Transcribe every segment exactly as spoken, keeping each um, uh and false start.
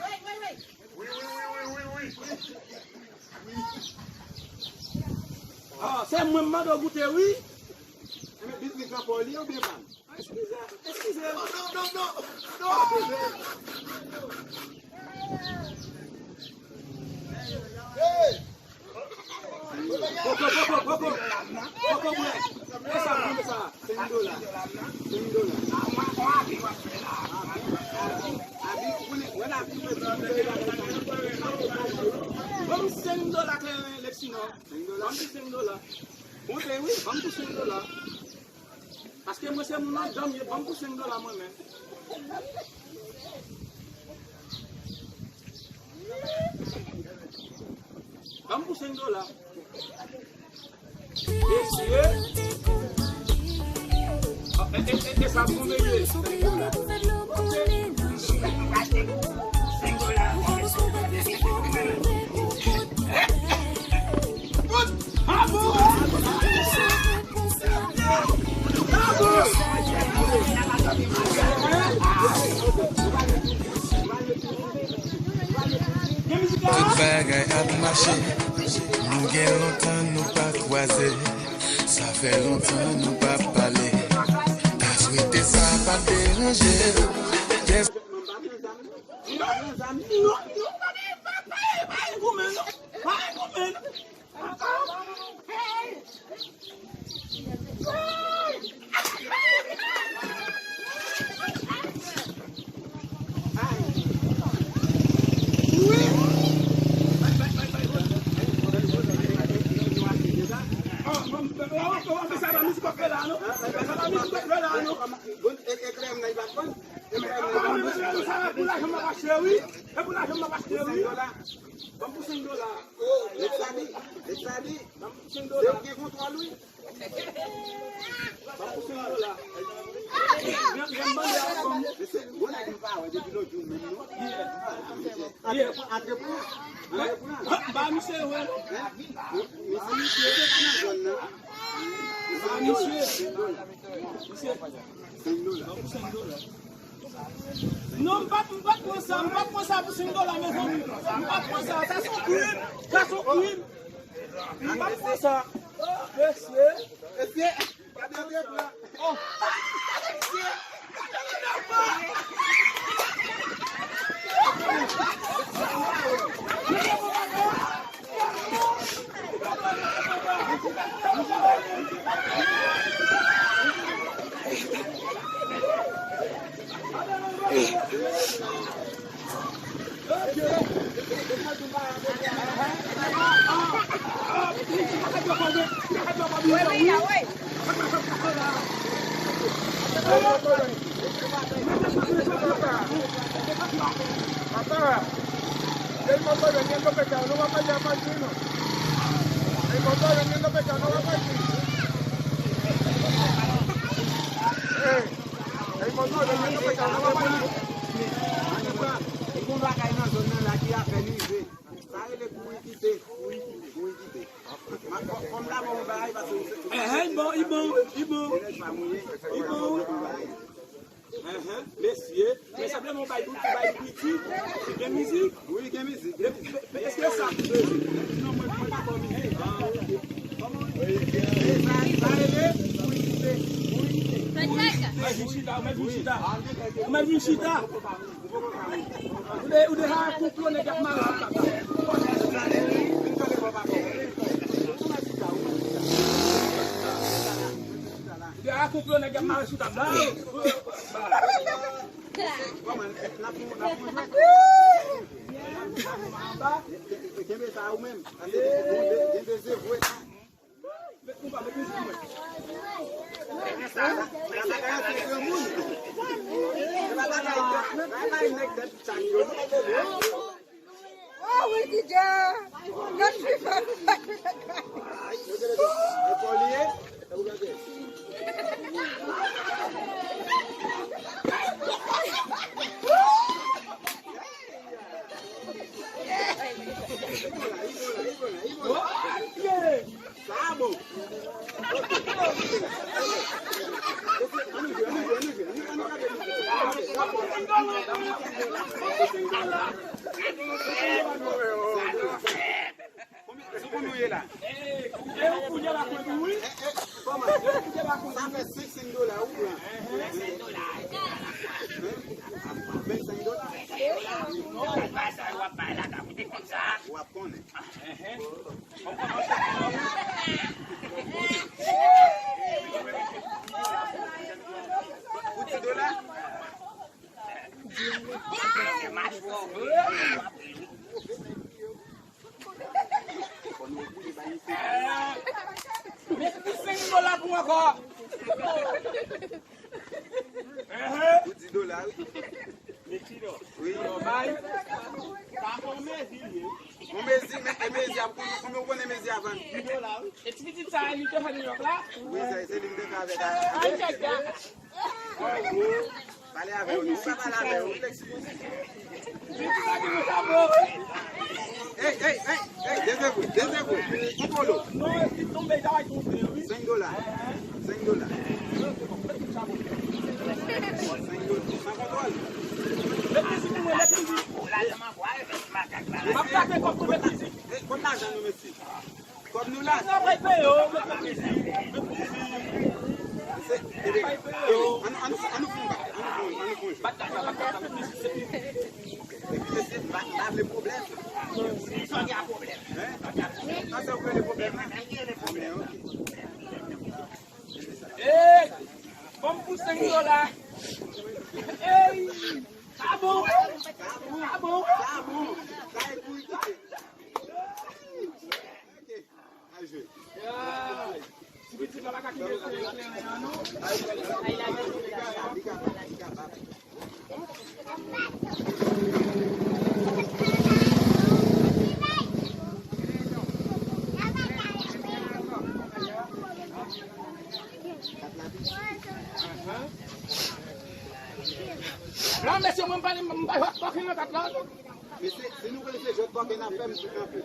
Wi, wi, wi, wi, wi, wi. Ah, se mwen m mande w goute, wi. Enben, biznis lan pa w li oubyen pa m? Eskize, eskize. Non, non, non, non. Hey! Poko, poko, poko. Poko bwè. E sa, konn sa. Senk dola. Senk dola. Abi, abi, abi, ou konnen, wè la, abi, mwen, mwen, mwen, ban m senk dola, kleren, Lexi, non. Senk dola. Ban m senk dola. Monte, wi, ban m tou senk dola. Paske mwen se moun anndan m ye, ban m pou senk dola mwen menm. Ban m pou senk dola. Mesye. Ah, e, e, e, e sa pou mwen ye. Tout bagay ap mache. Nou gen lontan nou pa kwaze. Sa fè lontan nou pa pale. Ta swete sa pa deranje. Yes. Sa pou lajan m ap achte wi. Sa pou lajan m ap achte wi. Ban m pou senk dola. Lèt sa di, lèt sa di. Ban m pou senk dola. Ou gen kontwòl wi. Ban m pou senk dola. Vin, vin mande a ban m. Mesye, bon nèg m pa wè depi lòt jou menm non. Antre pran, antre pran. Antre pran. Ba misye wè non. Mesye, misye te pa nan zòn nan. Ba misye. Senk dola. Senk dola. Ban m pou senk dola. Non, m p ap, m p ap pran sa, m p ap pran sa pou senk dola, mezanmi. M p ap pran sa, sa se yon krim, sa se yon krim. M p ap pran sa. Mesye. Mesye, pa tande pran. Oh. Mesye. Papa, e mòso yo gen lopital, nou pa pale a pati non. E mòso yo gen lopital, nou pa pati. E, e mòso yo gen lopital, nou pa pati. Antouka, li gon bagay nan zòn nan la ki ap fè n rive. Sa rele kouri kite. Kouri kite. Fò m ta ba w yon bagay paske ou se. Enhen, li bon, li bon, li bon. Li bon. Enhen, mesye. Men senpleman ou bay bouti, bay bouti. Li gen mizik. Wi, gen mizik. Eske sa? Non, mwen, mwen pa ba w mizik. Sa rele kouri kite. Ou mèt vin chita, ou mèt vin chita. Ou mèt vin chita. Ou de, ou de a konplo nèg ap mare sou tab la. Ou de a konplo nèg ap mare sou tab la. Kenbe sa ou menm. Paske gen de, gen de zevwe. Sa bon. Sou kounye la. Sa fè senk senk dola ou pran. Vennsenk dola. W ap konnen. Pou ti dola? Men pou senk dola pou ankò. Pou dis dola, wi. Wi. Sa fè yon mezi, wi. Yon mezi, men e mezi ap konn, konbyen ou konnen mezi a vann? E ti pitit sa a, li te fè New York la? Wi, se, se li m te fè avèk a. Pale avè yo, non, pa pale avè yo. Ey, ey, ey, ey, dezevwe, dezevwe. Kontwole w. Senk dola. Senk dola. Senk dola. San kontwòl. Kot lajan nou, mesye? Kòb nou la. Se, ann, ann, ann nou fè yon bak, ann nou fè yon, ann nou fè yon jwèt. Epi mesye, m pa, m pa vle pwoblèm. Sa gen pwoblèm. Hein? Sa se ou ki rele pwoblèm la? Mwen gen pwoblèm. Ok. Ey! Ban m pou senk dola. Ey! Sa bon! Sa bon! Sa bon! Sa e pou kite. Ok. Al jwe. Ti pitit la pa ka kite kleren an, non. Non, mesye, mwen m pa, m pa jwèt bòkè nan kat la, non. Mesye, si nou konn se jwèt bòkè n ap fè, m sou kanpe.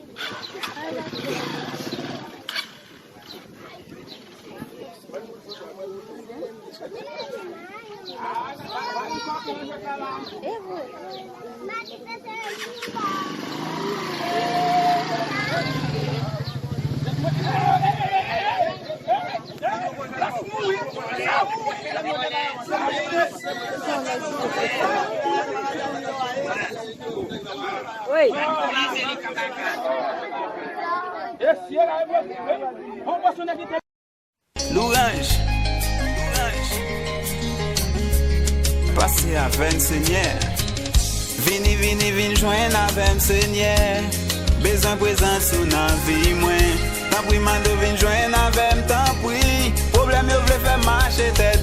Wi. Louraj. Pase avè n, Senyè. Vini, vini, vin jwenn avè m, Senyè. Bezwen prezans ou nan vi mwen. Tanpri, mande w vin jwenn avè m, tanpri. Pwoblèm yo vle fè m mache tè